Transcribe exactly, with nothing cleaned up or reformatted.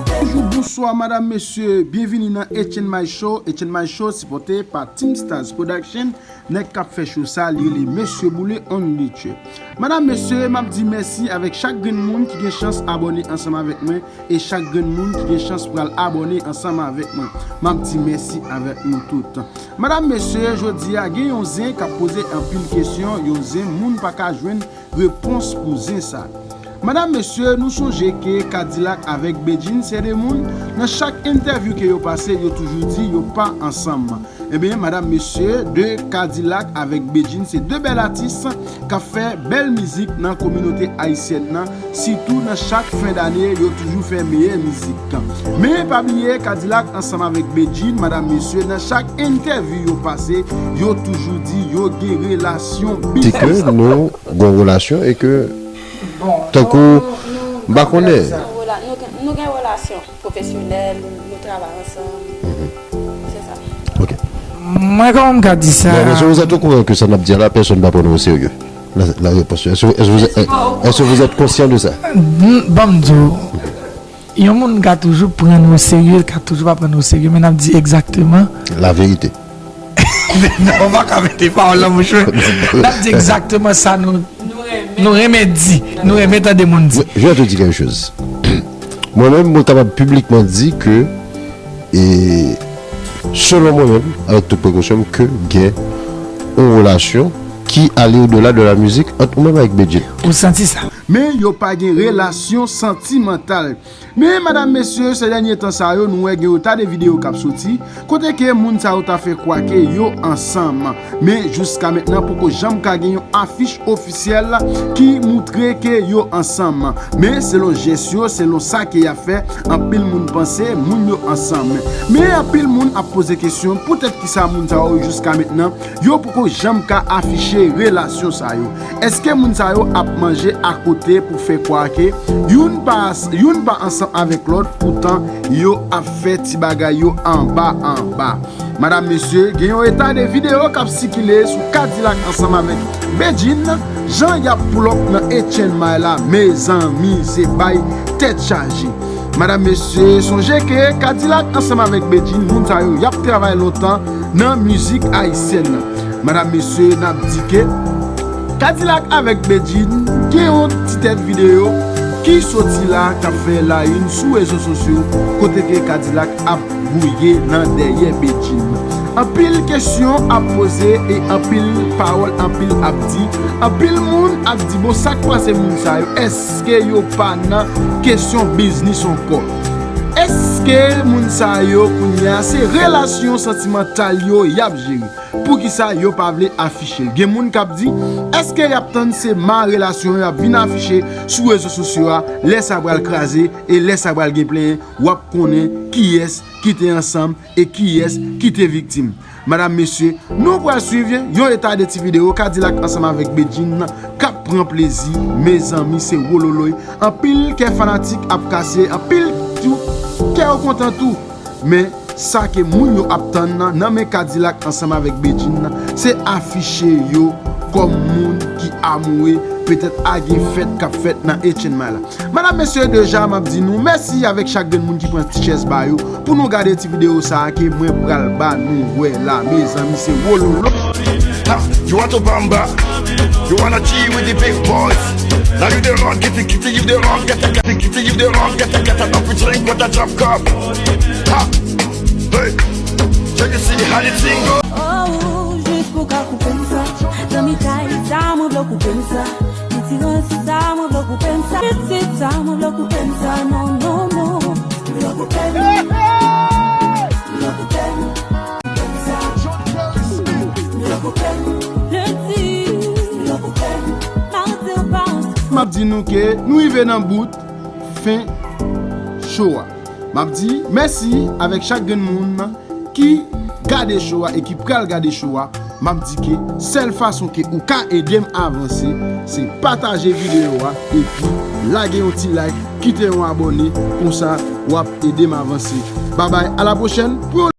Bonjou, bonswa, madam, mesye, byenvini nan H and My Show. H and My Show sipòte pa Team Stars Production. Nèg k ap fè show sa, li rele Mesye Boule on YouTube. Madam, mesye, m ap di mèsi avèk chak grenn moun ki gen chans abòne ansanm avèk mwen e chak grenn moun ki gen chans pral abòne ansanm avèk mwen. M ap di mèsi avèk nou tout. Madam, mesye, jodi a gen yon zen k ap poze anpil kesyon, yon zen moun pa ka jwenn repons pou zen sa. Madam, mesye, nou sonje ke Kadilak avèk Bedjine se de moun, nan chak entèvyou ke yo pase, yo toujou di yo pa ansanm. Ebyen, madam, mesye, de Kadilak avèk Bedjine se de bèl atis k ap fè bèl mizik nan kominote ayisyèn nan, sitou nan chak fen dane, yo toujou fè meyè mizik. Men, pa bliye, Kadilak ansanm avèk Bedjine, madam, mesye, nan chak entèvyou yo pase, yo toujou di yo gen relasyon biznis. Di ke nou gen relasyon e ke, tankou, m pa konnen. Nou gen relasyon pwofesyonèl, nou travay ansanm. Se sa. Ok. Mwen, kòman m ka di sa? Non, mais vous êtes au courant que ça n ap di a la, personne va prendre au sérieux. La, la réponse, est-ce que, est-ce que vous êtes, est-ce que vous êtes conscient de ça? Ban m di w, yon moun ka toujou pran nou o serye, ka toujou pa pran nou o serye, men n ap di egzakteman. La vérité. Non, ou pa ka mete pawòl nan bouch mwen. N ap di egzakteman sa nou, nou renmen di, nou renmen tande moun di. Je vais te dire quelque chose. Mwen menm, mwen kapab piblikman di ke, e, selon mwen menm, avèk tout prekosyon, ke gen yon relasyon ki ale odela de la mizik ant ou menm avèk Bedjine. Ou santi sa? Men yo pa gen relasyon santimantal. Men, madam, mesye, se dènye tan sa yo, nou wè gen yon ta de videyo k ap soti, kote ke moun sa yo ta fè kwè ke yo ansanm. Men, jiska mentnan, poko janm ka gen yon afich ofisyèl ki moutre ke yo ansanm. Men, selon jès yo, selon sa ke y ap fè, anpil moun panse moun yo ansanm. Men, anpil moun ap poze kesyon, poutèt kisa moun sa yo, jiska mentnan, yo poko janm ka afiche relasyon sa yo? Èske moun sa yo ap manje akote pou fè kwè ke youn pa, youn pa ansanm avèk lòt, poutan yo ap fè ti bagay yo anba anba? Madam, mesye, gen yon eta de videyo k ap sikile sou Kadilak ansanm avèk Bedjine, jan y ap pull up nan H and My la, mezanmi, se bay tèt chaje. Madam, mesye, sonje ke Kadilak ansanm avèk Bedjine, moun sa yo, y ap travay lontan nan mizik ayisyèn nan. Madam, mesye, n ap di ke Kadilak avèk Bedjine gen yon ti tèt videyo ki soti la, k ap fè la une sou rezo sosyo, kote ke Kadilak ap gouye nan dèyè Bedjine. Anpil kesyon ap poze e anpil pawòl, anpil ap di. Anpil moun ap di, bon, sa k pase moun sa yo? Èske yo pa nan kesyon biznis ankò? Èske moun sa yo, kounye a, se relasyon santimantal yo y ap jere? Poukisa yo pa vle afiche l? Gen moun k ap di, èske y ap tann se ma relasyon yo ap vin afiche sou rezo sosyo a, lè sa pral kraze e lè sa pral gen plenyen, w ap konnen kiyès ki te ansanm e kiyès ki te viktim. Madam, mesye, nou pral swiv yon eta de ti videyo Kadilak ansanm avèk Bedjine k ap pran plezi. Mezanmi, se wololoy. Anpil kè fanatik ap kase, anpil tou kè yo kontan tou. Men, sa ke moun yo ap tann nan, nan men Kadilak ansanm avèk Bedjine nan, se afiche yo kòm moun ki amoure, petèt a gen fèt k ap fèt nan H and My la. Madam, mesye, deja, m ap di nou mèsi avèk chak grenn moun ki pran ti chèz ba yo pou nou gade ti videyo sa a ke mwen pral ba nou wè la. Mezanmi, se wololo. Ha, you want to bamba? You wanna G with the big boys? Now you the wrong, get it, get it, you the wrong, get it, get it, get it, you the wrong, get it, get it, up with drink with a drop cup. Ha, hey, can you see how the thing go? Oh, jis pou ka koupe m sa. Zanmi kay sa, mwen vle koupe m sa. Pitit ransi sa, mwen vle koupe m sa. Pitit sa, mwen vle koupe m sa. Non, non, non. Mwen vle koupe m. Mwen vle koupe m. Mwen vle koupe m. Lendi. Mwen vle koupe m. Madi, ou pa antre. M ap di nou ke nou rive nan bout fen show a. M ap di mèsi avèk chak grenn moun ki gade show a e ki pral gade show a. M ap di ke sèl fason ke ou ka ede m avanse, se pataje videyo a epi lage yon ti like, kite yon abòne, konsa w ap ede m avanse. Babay, a la pwochèn pou yon